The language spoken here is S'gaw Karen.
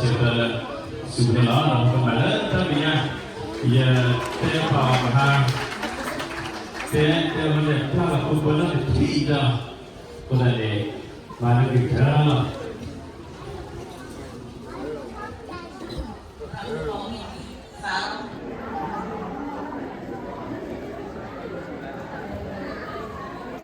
စံးဘျုးစံးဖှိၣ်လီၤ ကမၤလၢတၢ်မဲာ်ညါ, ယတဲပာ်အီၤမဟါ, တဲတဲဝဲန့ၣ် ပျၢ်လီၤဖိဖိလၢတထံၣ်အံၤဒီး, အဃိသတးန့ၣ် မၤလၢက့ၤတၢ်လီၤ.